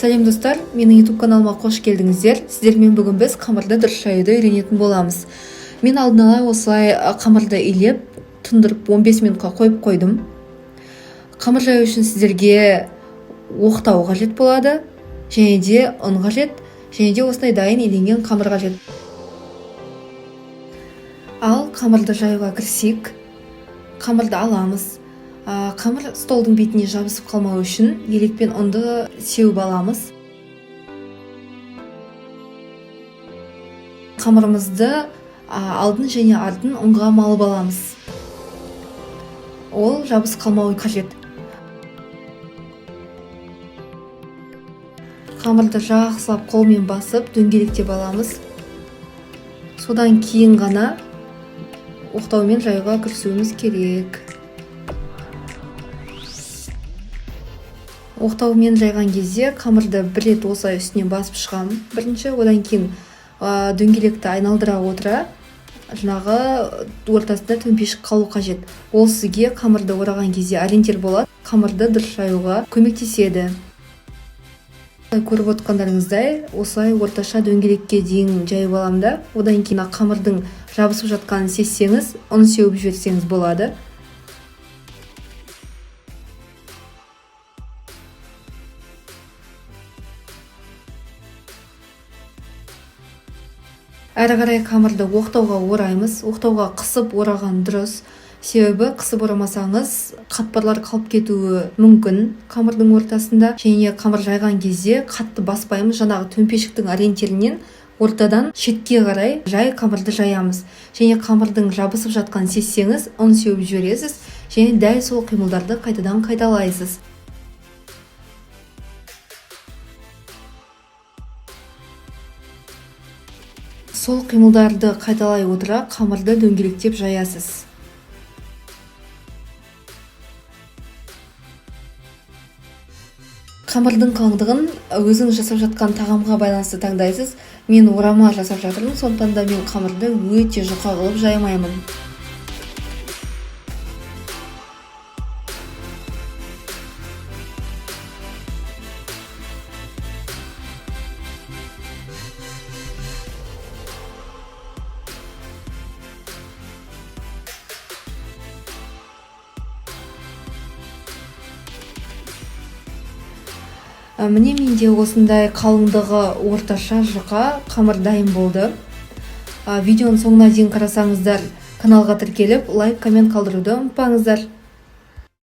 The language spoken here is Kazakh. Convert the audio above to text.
Сәлем, достар! Менің YouTube каналыма қош келдіңіздер. Сіздермен бүгін біз қамырды дұрыс жаюды үйренетін боламыз. Мен алдын ала осылай қамырды илеп, тұндырып, 15 минутқа қойып қойдым. Қамыр жаю үшін сіздерге оқтау қажет болады, және де ұн қажет, және де осындай дайын иленген қамыр қажет. Ал қамырды жаюға кірісейік. Қамырды аламыз. Қамыр столдың бетіне жабысып қалмау үшін елекпен ұнды сеуіп аламыз. Қамырымызды алдын және артын ұнға малып аламыз, ол жабысып қалмауы қажет. Қамырды жақсылап қолмен басып, дөңгелектеп аламыз. Содан кейін ғана оқтаумен жаюға кірісуіміз керек. Оқтаумен жайған кезде қамырды бір рет осылай үстіне басып шығамын бірінші, одан кейін дөңгелекті айналдыра отыра, жаңағы ортасында төмпешік қалу қажет. Ол сізге қамырды ораған кезде ориентир болады, қамырды дұрыс жаюға көмектеседі. Көріп отқандарыңыздай, осылай орташа дөңгелекке дейін жайып аламын да, одан кейін қамырдың жабысып жатқанын сезсеңіз, ұн сеуіп жіберсеңіз болады. Әрі қарай қамырды оқтауға ораймыз. Оқтауға қысып ораған дұрыс, себебі қысып орамасаңыз, қатпарлар қалып кетуі мүмкін қамырдың ортасында. Және қамыр жайған кезде қатты баспаймыз, жаңағы төмпешіктің ориентирінен ортадан шетке қарай жай қамырды жаямыз. Және қамырдың жабысып жатқанын сезсеңіз, ұн сеуіп жібересіз және дәл сол қимылдарды қайтадан қайталайсыз. Сол қимылдарды қайталай отыра, қамырды дөңгелектеп жаясыз. Қамырдың қалыңдығын өзіңіз жасап жатқан тағамға байланысты таңдайсыз. Мен орама жасап жатырмын, сондықтан да мен қамырды өте жұқа қылып жаймаймын. Міне, менде осындай қалыңдығы орташа жұқа қамыр дайын болды. Видеоның соңына дейін қарасаңыздар, каналға тіркеліп, лайк, коммент қалдыруды ұмытпаңыздар.